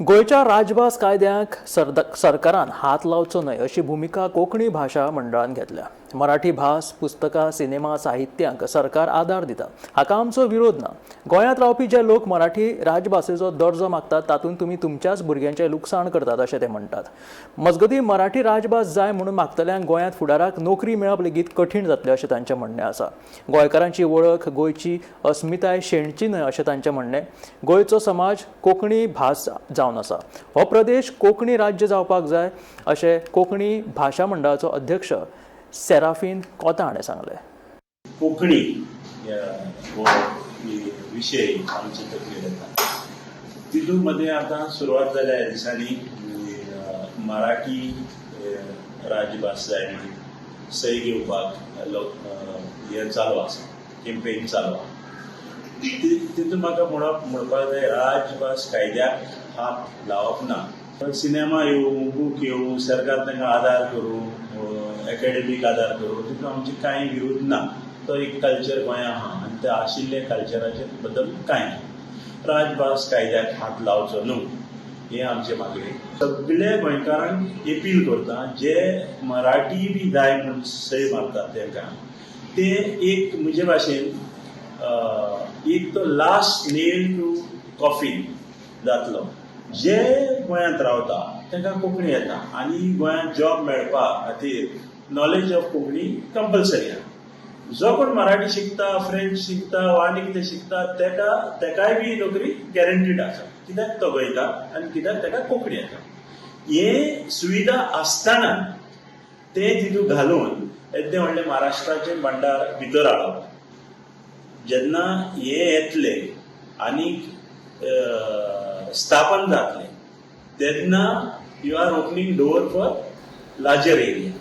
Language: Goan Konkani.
गोंयच्या राजभास कायद्याक सरकारान हात लावचो न्हय अशी भुमिका कोंकणी भाशा मंडळान घेतल्या. मराठी भास, पुस्तकां, सिनेमा, साहित्यांक सरकार आदार दिता, हाका आमचो विरोध ना. गोंयांत रावपी जे लोक मराठी राजभाशेचो दर्जो मागतात, तातूंत तुमी तुमच्याच भुरग्यांचें लुकसाण करतात अशें ते म्हणटात. मजगतीं, मराठी राजभास जाय म्हणून मागतल्यांक गोंयांत फुडाराक नोकरी मेळप लेगीत कठीण जातलें अशें तांचें म्हणणें आसा. गोंयकारांची वळख, गोंयची अस्मिताय शेणची न्हय अशें तांचें म्हणणें. गोंयचो समाज कोंकणी भास जावन आसा. हो प्रदेश कोंकणी राज्य जावपाक जाय अशें कोंकणी भाशा मंडळाचो अध्यक्ष सेराफीन कोता हाणें सांगलें. कोंकणी हो विशय आमच्या तकलेर येता. तितून मदें आतां सुरवात जाल्या ह्या दिसांनी मराठी राजभास जाय म्हणून सही घेवपाक लोक हें चालू आसा, कॅम्पेन चालू आसा. तितून म्हाका म्हणपाक जाय, राजभास कायद्याक हात लावप ना. सिनेमा येवं, बूक येवं, सरकार तांकां आदार करूं, एकेडमीक आदार करूं, तितून आमचे कांय विरोध ना. तो एक कल्चर गोंया आहा आनी त्या आशिल्ल्या कल्चराचेर बद्दल कांय ना. राजभास कायद्याक हात लावचो न्हू हें आमचें मागणें. सगळे गोंयकारांक एपील करता, जे मराठी बी जाय म्हूण सय मारतात तांकां, ते एक म्हजे भाशेन एक तो लास्ट नेल टू कॉफीन जातलो. जे गोंयांत रावता तांकां कोंकणी येता आनी गोंयांत जॉब मेळपा खातीर नॉलेज ऑफ कोंकणी कंपल्सरी आहा. जो कोण मराठी शिकता, फ्रेंच शिकता वा आनी कितें शिकता, तेकाय बी नोकरी गॅरंटीड आसा, कित्याक तो गोंयकार आनी कित्याक ताका कोंकणी येता. हे सुविधा आसतना ते तितूंत घालून येद्दें व्हडलें महाराष्ट्राचें भांडार भितर हाडप, जेन्ना हे येतले आनी स्थापन जातले तेन्ना you are opening door for larger area.